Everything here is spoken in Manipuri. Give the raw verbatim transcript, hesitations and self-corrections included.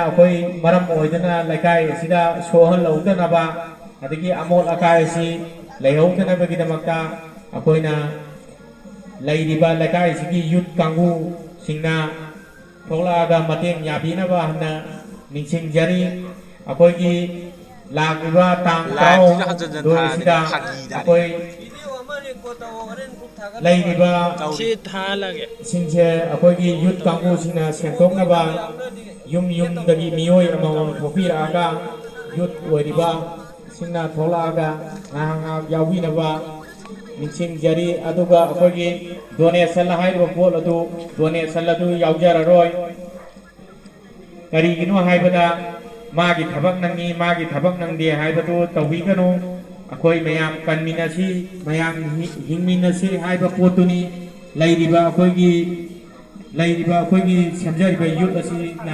ꯑꯩꯈꯣꯏ ꯃꯔꯝ ꯑꯣꯏꯗꯨꯅ ꯂꯩꯀꯥꯏ ꯑꯁꯤꯗ ꯁꯣꯛꯍꯜꯍꯧꯗꯅꯕ, ꯑꯗꯒꯤ ꯑꯃꯣꯠ ꯑꯀꯥꯏ ꯑꯁꯤ ꯂꯩꯍꯧꯗꯅꯕꯒꯤꯗꯃꯛꯇ ꯑꯩꯈꯣꯏꯅ ꯂꯩꯔꯤꯕ ꯂꯩꯀꯥꯏꯁꯤꯒꯤ ꯌꯨꯠ ꯀꯥꯡꯕꯨꯁꯤꯡꯅ ꯊꯣꯛꯂꯛꯑꯒ ꯃꯇꯦꯡ ꯌꯥꯕꯤꯅꯕ ꯍꯥꯏꯅ ꯅꯤꯡꯁꯤꯡꯖꯔꯤ꯫ ꯑꯩꯈꯣꯏꯒꯤ ꯂꯥꯛꯂꯤꯕ ꯇꯥꯡ ꯇꯔꯥꯍꯨꯝꯗꯣꯏ ꯑꯁꯤꯗ ꯑꯩꯈꯣꯏ ꯂꯩꯔꯤꯕ ꯁꯤ ꯊꯥꯍꯜꯂꯒꯦ꯫ ꯁꯤꯡꯁꯦ ꯑꯩꯈꯣꯏꯒꯤ ꯌꯨꯠ ꯀꯥꯡꯕꯨꯁꯤꯡꯅ ꯁꯦꯡꯗꯣꯛꯅꯕ, ꯌꯨꯝ ꯌꯨꯝꯗꯒꯤ ꯃꯤꯑꯣꯏ ꯑꯃꯃꯝ ꯊꯣꯛꯄꯤꯔꯛꯑꯒ, ꯌꯨꯠ ꯑꯣꯏꯔꯤꯕ ꯁꯤꯡꯅ ꯊꯣꯛꯂꯛꯑꯒ ꯉꯥꯏꯍꯥꯛ ꯉꯥꯏꯍꯥꯛ ꯌꯥꯎꯕꯤꯅꯕ ꯅꯤꯡꯁꯤꯡꯖꯔꯤ꯫ ꯑꯗꯨꯒ ꯑꯩꯈꯣꯏꯒꯤ ꯗꯣꯅꯦꯁꯟ ꯍꯥꯏꯔꯤꯕ ꯄꯣꯠ ꯑꯗꯨ, ꯗꯣꯅꯦꯁꯟ ꯑꯗꯨ ꯌꯥꯎꯖꯔꯔꯣꯏ꯫ ꯀꯔꯤꯒꯤꯅꯣ ꯍꯥꯏꯕꯗ, ꯃꯥꯒꯤ ꯊꯕꯛ ꯅꯪꯉꯤ, ꯃꯥꯒꯤ ꯊꯕꯛ ꯅꯪꯗꯦ ꯍꯥꯏꯕꯗꯨ ꯇꯧꯕꯤꯒꯅꯨ꯫ ꯑꯩꯈꯣꯏ ꯃꯌꯥꯝ ꯀꯟꯃꯤꯟꯅꯁꯤ, ꯃꯌꯥꯝ ꯍꯤ-, ꯍꯤꯡꯃꯤꯟꯅꯁꯤ ꯍꯥꯏꯕ ꯄꯣꯠꯇꯨꯅꯤ꯫ ꯂꯩꯔꯤꯕ ꯑꯩꯈꯣꯏꯒꯤ, ꯂꯩꯔꯤꯕ ꯑꯩꯈꯣꯏꯒꯤ ꯁꯦꯝꯖꯔꯤꯕ ꯌꯨꯠ ꯑꯁꯤꯅ